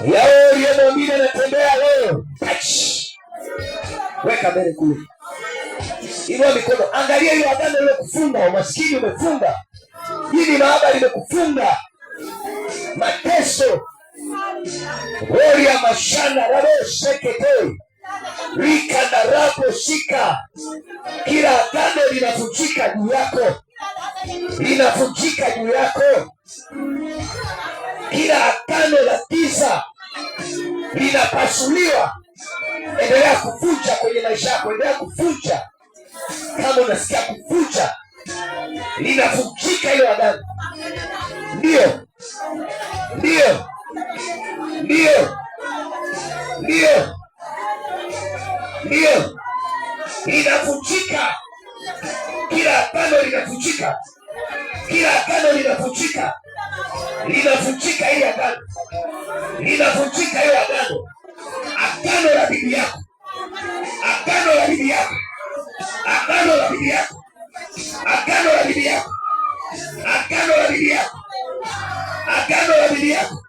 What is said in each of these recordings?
Yao uliyemwamini anatembea leo. Touch. Weka mbele kule. Inua mikono, angalia hiyo agano iliyokufunga, umaskini umefunga, hili mahaba limekufunga, mateso roria mashana rabo sekete rika na rabo shika, kila agano linavunjika juu yako, linavunjika juu yako, kila agano la giza linapasuliwa. Endelea kuvunja kwenye maisha yako, endelea kuvunja. Kama unasikia kuvunja, linavunjika hiyo agano. Ndio, ndio, ndio, ndio, ndio, linavunjika. Kila agano linavunjika, kila agano linavunjika, linavunjika hili agano, linavunjika hiyo agano, agano la bibi yako, agano la bibi yako, agano la bibi yako, agano la bibi yako, agano la bibi yako, agano la bibi yako,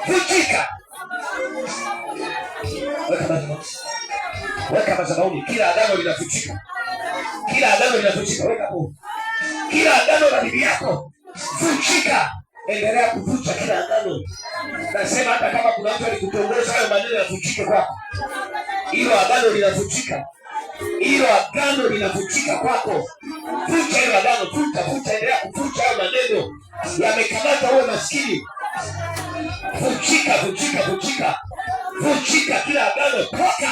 vunjika. Weka madhabahuni, weka madhabahuni, kila agano linavunjika, kila agano linavunjika, weka hapo, kila agano la bibi yako vunjika. Endelea kuvunja kila agano. Nasema hata kama kuna mtu alikutongoza, hayo maneno yavunjike kwako. Hilo agano linavunjika, hilo agano linavunjika kwako. Vunja hilo agano, vunja, vunja, endelea kuvunja hayo maneno yamekamata uwe maskini. Vunjika, vunjika, vunjika, vunjika kila agano, toka.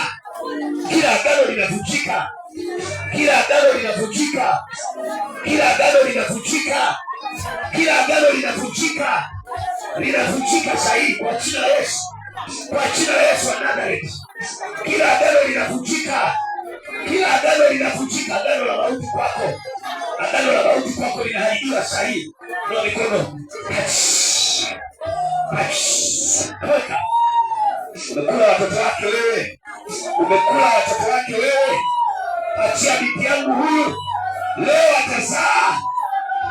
Kila agano linavunjika, kila agano linavunjika, kila agano linavunjika, kila agano linavunjika, linavunjika sahihi kwa jina la Yesu, kwa jina la Yesu wa Nazareti. Kila agano linavunjika, kila agano linavunjika. Agano la mauti kwako, agano la mauti kwako linaharibiwa sahihi. Inua mikono, toka. Umekula watoto wake wewe, umekula watoto wake wewe. Achia binti yangu huyu, leo atazaa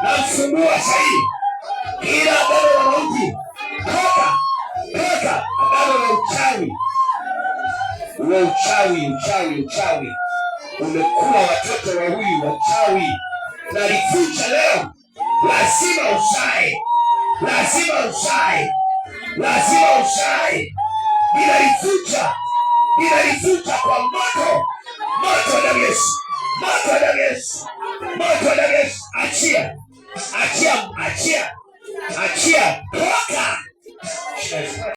namfungua sahihi. Kila agano la mauti toka, toka. Agano la uchawi, uwe uchawi, uchawi, uchawi umekula watoto wa huyu wachawi, nalivunja leo. Lazima uzae, lazima uzae, lazima uzae. Ninalivunja, ninalivunja kwa moto, moto wa damu Yesu, moto wa damu Yesu, moto wa damu Yesu. Achia, achia, achia, achia, toka.